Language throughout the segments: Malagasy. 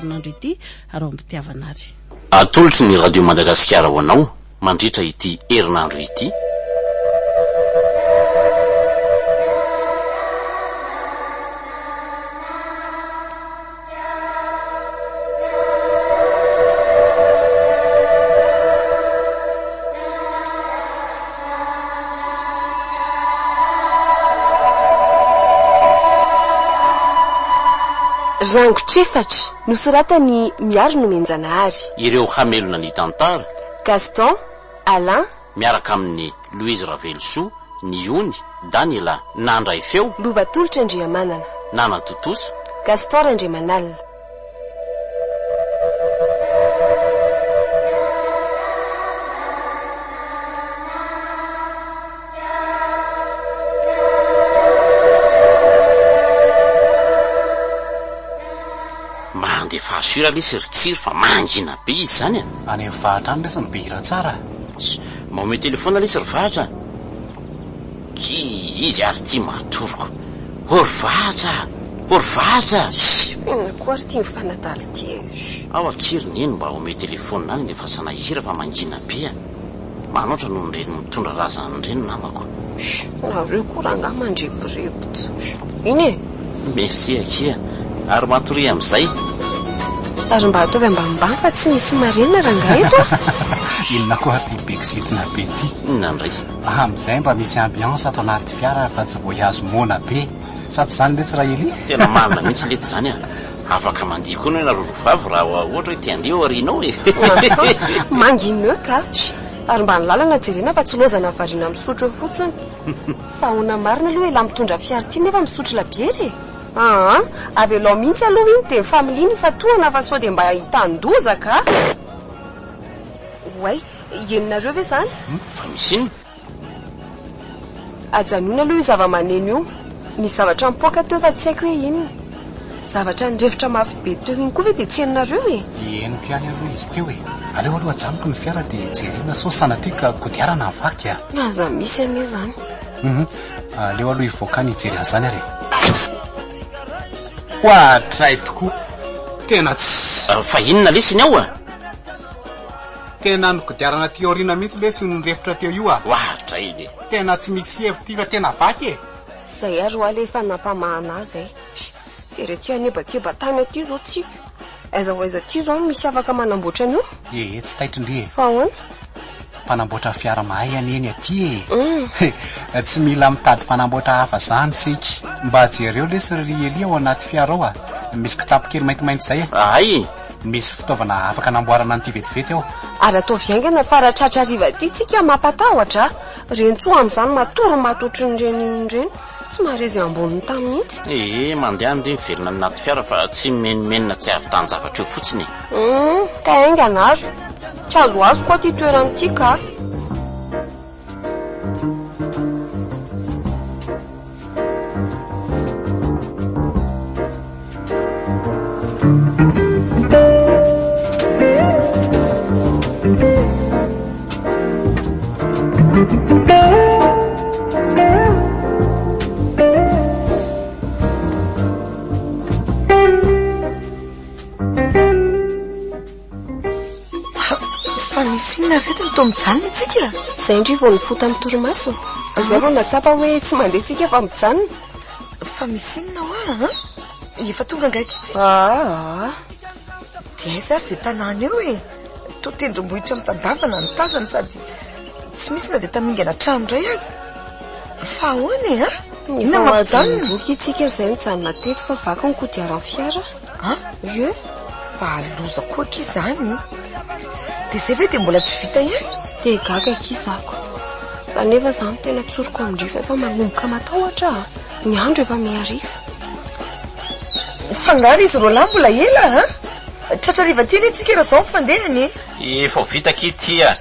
herinandro ity ary ao am-pitiavana ary. Atolotry ny Radio Madagasikara ho anao mandritra ity herinandro ity. Rangotr'efatra, nosoratan'i Miary Nomenjanahary. Ireo hamelona ny tantara. Gaston, Alain. Miaraka amin'i Louise Ravelosoa, Ny Ony, Daniela, nandray feo. Lova Tolotra Andriamanana. Nanatontosa. Gaston Randriamanalina. Mba andefaso hira lesy ry Tsiry fa mangina be izy izany a! Any amin'ny Vahatra any lesy no be hira tsara a! Tss, mba omeo telefaonina lesy ry Vahatra a! Ky, izy ary ity matoroko. Ô ry Vahatra a! Ô ry Vahatra a! Tss, inona koa ary ity mifanadala ity e! Tss. Ao akia ry Neny mba omeo telefaonina any andefasana hira fa mangina be a! Manoatra noho ireny mitondra razana ireny namako. Chut, nareo koa rangahy mandrebireby tsy. Iny e! Merci akia, ary matoria amin'izay. Ary mba ataovy ambanimbany fa tsy misy marenina rangahy eto a! Inona koa ary ity be kizitina be ity? Inona indray? Amin'izay mba misy ambiance ato anaty fiara fa tsy voyage moana be. Sa tsy izany letsy Raelia? Tena marina mihitsy letsy izany a! Afaka mandihy koa ianareo roa vavy raha ohatra hoe te handihy ao aoriana ao e! Mangineux ka! Ary mba ny lalana jerena fa tsy lozana variana misotro eo fotsiny. Fa ahoana marina aloha elah mitondra fiara ity nefa misotro labiera e? Aa! Avelao mihitsy aloha iny dia ny familiana ifantohana fa sao dia mba ahitan-doza ka! Oay! Henonareo ve izany? Fa misy inona? Ajanony aloha io zava-maneno io. Nisy zavatra nipoaka teo fa tsy haiko hoe inona. Zavatra nirefotra mafy be teo iny koa ve dia tsy henonareo e? Henoko ihany aloha izy teo e. Aleo aloha ajanoko ny fiara dia jerena sao sanatria ka kodiarana ny vaky a. Aza misy anie izany. Hum, aleo aloha hivoaka any hijery an'izany ary e. Oadray tokoa! Tena tsy. Fa inona lesy ny ao a? Tena ny kodiarana aty aoriana mihitsy lesy no nirefotra teo io a! Oadray le! Tena tsy misy hevitra ity fa tena vaky e! Zay ary hoa le efa nampamahana azy e! Very aty anebakeba tany aty zao tsika! Aiza ho aiza aty zao no misy afaka manamboatra an'io? Ee, tsy taitra ndry e! Fa ahoana? Mpanamboatra fiara mahay anie ny aty e! Tsy mila mitady mpanamboatra hafa zany isika! Mba jereo lesy ry Elia ao anaty fiara ao a! Misy kitapo kely maintimainty zay e! Hay! Misy fitaovana afaka anamboarana an'ity vetivety ao. Ary ataovy haingana fa raha tratra hariva aty tsika mampatahotra a! Rentsoa amin'izany matory maty ohatrin'ireny inona ireny. Tsy mahare izay ambonin'ny tany mihitsy. Ee, mandeha ndry miverina any anaty fiara fa tsy mimenomenona tsy ahavitan-javatra eo fotsiny e. Hum, ka haingana ary. Tsy azoazoko aho ity toerana ity ka. Fa misy inona ry reto no toa mijanona tsika? Izay ndry vao nifoha tamin'ny torimaso. Izay vao nahatsapa hoe tsy mandeha tsika fa mijanona. Fa misy inona hoa an? Efa tonga angaha akia tsika? Aa. Dia aiza ary izay tanàna eo e? Toa tendrombohitra mitandavana ny tazana sady tsy misy na dia tamingana trano iray aza. Fa ahoana e an? Inona Efa no ho adiny mampijanona? roa akia tsika izay nijanona teto fa vaky ny kodiaran'ny fiara. An? Ie. Fa loza koa akia izany. Dia izay ve dia mbola tsy vita ihany? Dia gaga akia zako. Za nefa izany tena tsoriko amin-dry fa efa manomboka matahotra aho. Ny andro efa mihariva. Fa angaha ry izy roalahy mbola ela an? Tratra hariva aty anie tsika raha izao ny fandehany e! Efa ho vita akia ity a!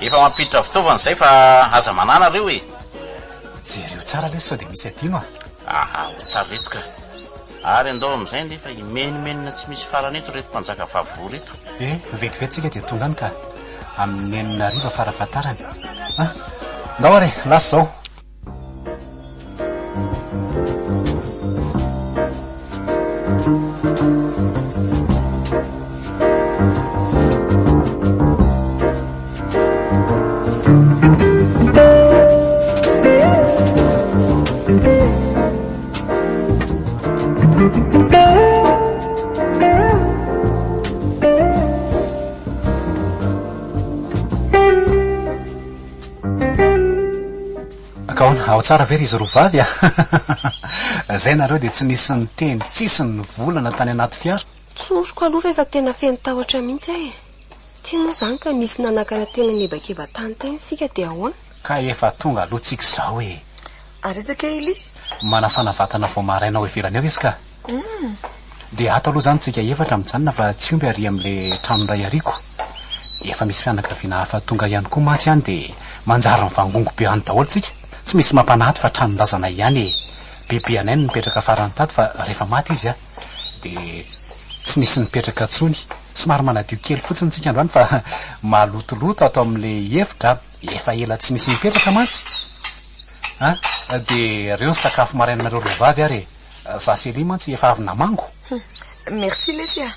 Efa mampiditra fitaovana izay fa aza manahy nareo e! Jereo tsara lesy sao dia misy adino a! Aha, ho tsara ireto ka! Ary andao amin'izay nefa himenomenona tsy misy farany eto ireto mpanjaka vavy roa ireto. Eh, vetivety tsika dia tonga any ka! Amin'ny enina hariva farafahatarany. An! Ndao ary e, lasa izao! Ao tsara ve ry izy roa vavy a? Zay nareo dia tsy nisy niteny, tsisy nivolana tany anaty fiara? Tsoriko aloha fa efa tena feno tahotra mihitsy aho e. Ty moa izany ka nisy nanakana tena nihebakeba-tany tany isika dia ahoana? Ka efa tonga aloha tsika izao e. Ary aiza kay Elia? Manafana vatana vao maraina ao ivelany ao izy ka. Dia ato aloha izany tsika efatra mijanona fa tsy omby ary amin'ilay trano iray ariko. Efa misy fianakaviana hafa tonga ihany koa mantsy any dia manjary mivangongo be any daholo tsika. Tsy misy mampanahy fa tranon-drazanay ihany e. Bebe anay no nipetraka farany tato fa rehefa maty izy dia tsy nisy nipetraka intsony. Somary manadio kely fotsiny tsika androany fa malotoloto ato amin'ilay efitra. Efa ela tsy nisy nipetraka mantsy a! Dia reo ny sakafo marainanareo roa vavy ary e! Za sy Elia mantsy efa avy namango. Merci lesy a!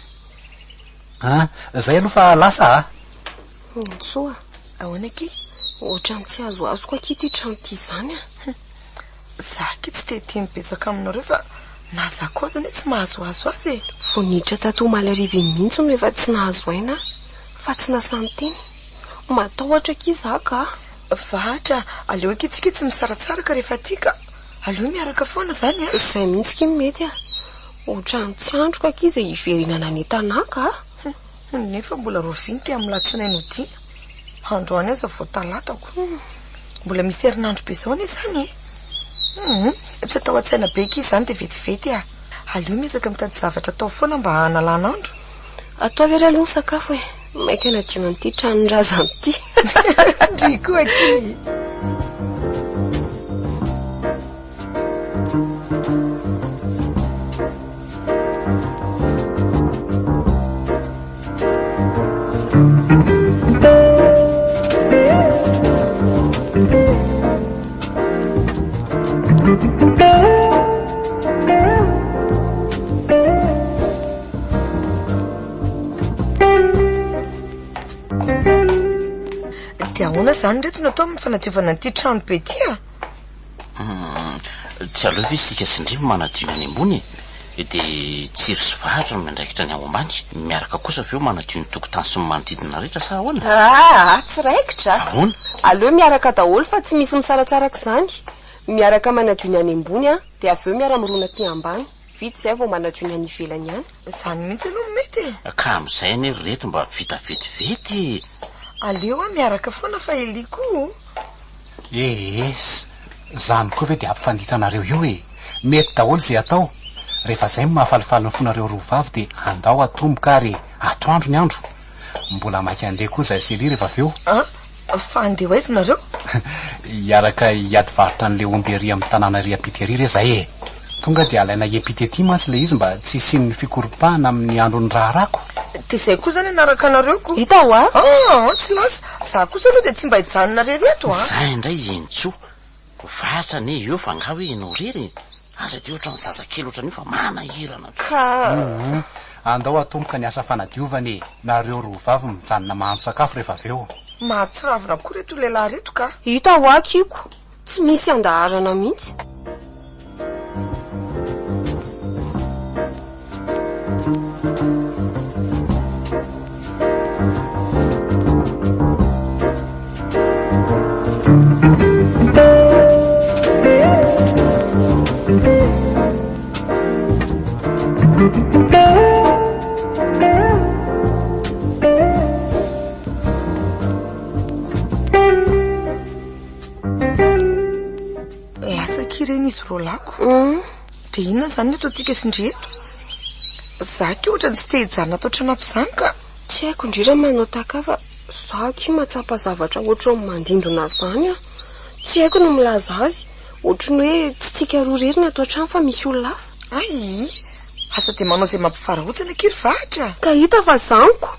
A! Zay aloha fa lasa a! Nantsoa. Ahoana akia? Ohatran'ny tsy azoazoko akia ity trano ity izany a! Za akia tsy te hiteny betsaka aminareo fa na za koa aza anie tsy mahazoazo azy e! Vao niditra tato omaly hariva iny mihitsy no efa tsy nahazo aina aho fa tsy nasahy niteny. Matahotra akia za ka! Vahatra, aleo akia tsika tsy misaratsaraka rehefa aty ka! Aleo miaraka foana izany a! Izay mihitsy akia no mety a! Ohatran'ny tsy andriko akia izay hiverenana any Tanà ka! Nefa mbola rovina ity amin'ny latsinainy hodiana. Androany aza vao talata ko. Mbola misy herinandro be izao anie izany e. Hum, tsy atao an-tsaina be akia izany dia vetivety ah. Aleo miezaka mitady zavatra atao foana mba hanalana andro. Ataovy ary aloha ny sakafo e. Maika hanadio an'ity tranon-drazana ity. Ndry koa akia. Dia ahoana izany reto no atao amin'ny fanadiovana an'ity trano be ity a? Tsy aleo ve isika sy ndry manadio ny any ambony e? Dia Tsiry sy Vahatra no miandraikitra ny ao ambany, miaraka kosa avy eo manadio ny tokotany sy ny manodidina rehetra sa ahoana? Aa, tsy raikitra a! Ahoana? Aleo miaraka daholo fa tsy misy misaratsaraka izany. Miaraka manadio ny any ambony an, dia avy eo miara-mirona aty ambany. Vita izay vao manadio ny any ivelany ihany. Izany mihitsy aloha no mety e! Ka amin'izay anie ry reto mba vita vetivety e! Aleo aho miaraka foana fa Elia koa o! Ees! Zany koa ve dia ampifanditra anareo io e! Mety daholo izay atao! Rehefa zay no mahafalifaly ny fonareo roa vavy dia andao atomboka ary e! Atoandro ny andro! Mbola maika handeha koa zahay sy Elia rehefa avy eo. An! Fa handeha ho aiza nareo? Hiaraka hiady varotra an'ilay omby ery amin'ny tanàna ery ampita ery re zahay e! Tonga dia alaina hiampita ety mantsy ilay izy mba tsy hisian'ny fikoropahana amin'ny andron'ny raharahako. Dia izay koa izany hanaraka anareo ko. Hita hoa. Aa, tsy lasa. Za kosa aloha dia tsy mba hijanona irery eto a. Za indray Henintsoa. Vatra anie eo fa angaha hoe ianao irery e? Aza dia ohatran'ny zazakely ohatran'io fa manahirana be. Ka. Humm. Andao atomboka ny asa fanadiovana e. Nareo roa vavy mijanona mahandro sakafo rehefa avy eo. Mahatsiravina koa reto lehilahy reto ka. Hita hoa kiko. Tsy misy andaharana mihitsy. Lasa akia ireny izy roalahiko. Dia inona izany no ataontsika sy ndry eto? Za akia ohatran'ny tsy te hijanona ato an-tranato izany ka. Tsy haiko ndry raha manao taka fa za akia mahatsapa zavatra ohatran'ny mandindona izany aho. Tsy haiko ny milaza azy. Ohatran'ny hoe tsy tsika roa irery ny ato an-trano fa misy olona hafa. Ay! Aza dia manao izay mampivarahontsana akia ry Vahatra. Ka hita fa zaniko.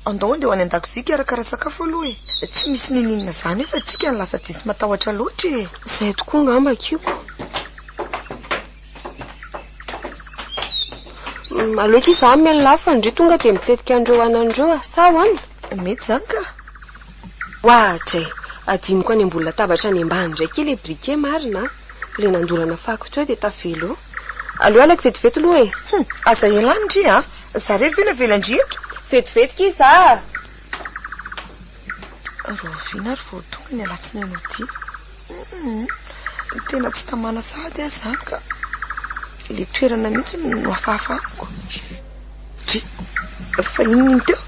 Andao andeha ho any an-dakozia hikarakara sakafo aloha e! Tsy misy n'inon'inona izany eo fa tsika no lasa diso matahotra loatra e! Izay tokoa angamba Kiko. Aleo akia izaho miala fa ndry tonga dia mitetika an'ireo anana ireo a! Sa ahoana? Mety izany ka! Ohatra e! Adinoko any ambony latabatra any ambany indray akia ilay briquet marina a! Ilay nandorana fako teo dia tavela eo. Aleo alaiko vetivety aloha e! Hum! Aza ela any ndry a! Za rery ve no avela ndry eto? Vetivety ki za a! Rahoviana ary vao tonga ny alatsinainy ho ity? Hum! Tena tsy tamana sahady aho izany ka. Ilay toerana mihitsy no hafahafa amiko. Dry, fa inona iny teo?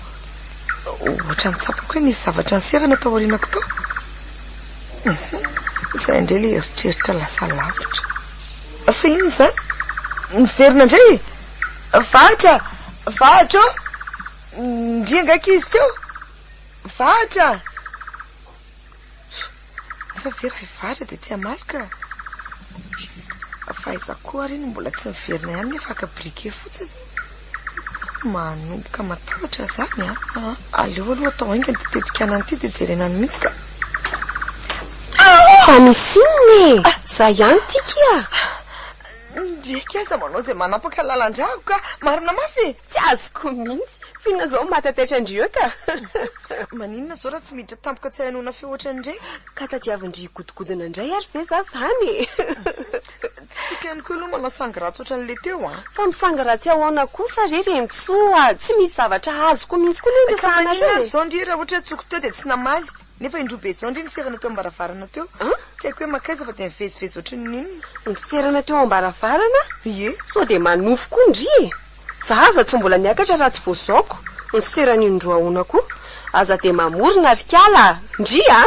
Ohatran'ny tsapako hoe nisy zavatra niserana tao aorianako tao. Izay indray ilay eritreritra lasa lavitra. Fa inona izany? Niverina indray e! Vahatra! Vahatra ô! Ndry angaha ankizy teo? Vahatra! Nefa ve raha hivahatra dia tsy hamaly ka. Fa aiza koa ary iny mbola tsy niverina ihany nefa haka briquet fotsiny. Manomboka matahotra izany an. Aleo aloha atao haingana ity tetik'anana ity dia jerena any mihitsy ka. Fa misy inona e? Za ihany ity kia. Ndreky aza manao izay manapaka lalan-drako ka. Marina mafy e. Tsy azoko mihitsy. F'inona izao mahatataitra an-dry eo ka. Maninona zao raha tsy miditra tampoka tsy ahenoana feo ohatran'ireny? Ka tadiavin-dry higodogodona indray ary ve za zany e? Tsy tiako ihany koa aloha manao sangy ratsy ohatran'ilay teo an! Fa misangy ratsy ahoana kosa re Renitsoa a! Tsy misy zavatra azoko mihitsy koa aloha ny Ka maninona resahanareo ary e! zao ndry raha ohatra hoe antsoiko teo dia tsy namaly? Nefa indroa be zao ndry niserana teo am-baravarana teo. Tsy haiko hoe mankaiza fa dia mivezivezy ohatran'ny inona. Niserana teo am-baravarana? Ie. Sao dia manofy koa ndry e! Za aza tsy mbola niakatra raha tsy voazaoko ny seran'io ndroa ahoana koa. Aza dia mamorona ry kala a! Ndry a!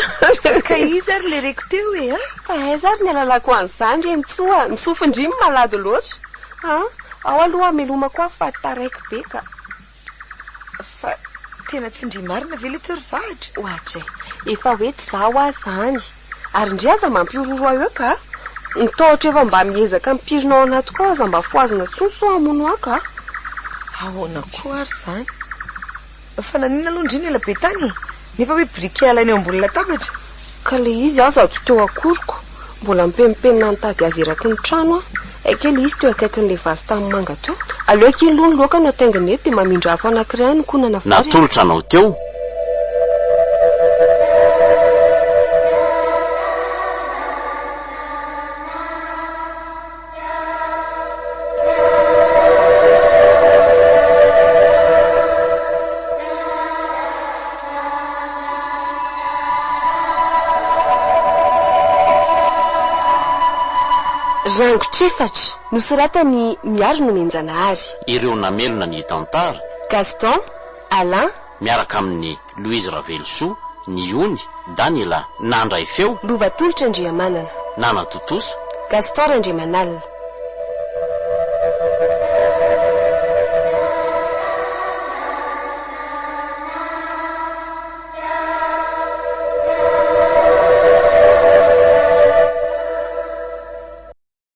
Ka iza ary le reko teo e a? Fa aiza ary ny alalako an'izany re Ntsoa a! Ny sofin-dry no malady loatra a! Ao aloha hamelomako aho fa taraiky be ka. Fa tena tsy ndry marina ve le teo ry Vahatra? Ohatry e! Efa hoe tsy za hoa zany! Ary ndry aza mampihorohoro ahy eo ka! Ny tahotra efa mba miezaka mipirina ao anatiko ao aza mba fohazina intsony sao hamono ahy ka! Ahoana koa ary izany? Fa naninona aloha ndry no ela be tany e? Nefa hoe briquet alaina eo ambony latabatra? Ka le izy aza tsy teo akoriko, mbola mipenipenina nitady azy eraky ny trano aho. Hay kely izy teo akaikin'ilay vazy tanimanga teo. Aleo akia aloha ny loaka no ataingina eto dia mamindra afo anankiray hanokonana vary e. Natolotra anao teo. Rangotr'efatra, nosoratan'i Miary Nomenjanahary. Ireo namelona ny tantara. Gaston, Alain. Miaraka amin'i Louise Ravelosoa, Ny Ony, Daniela. Nandray feo. Lova Tolotra Andriamanana. Nanatontosa. Gaston Randriamanalina.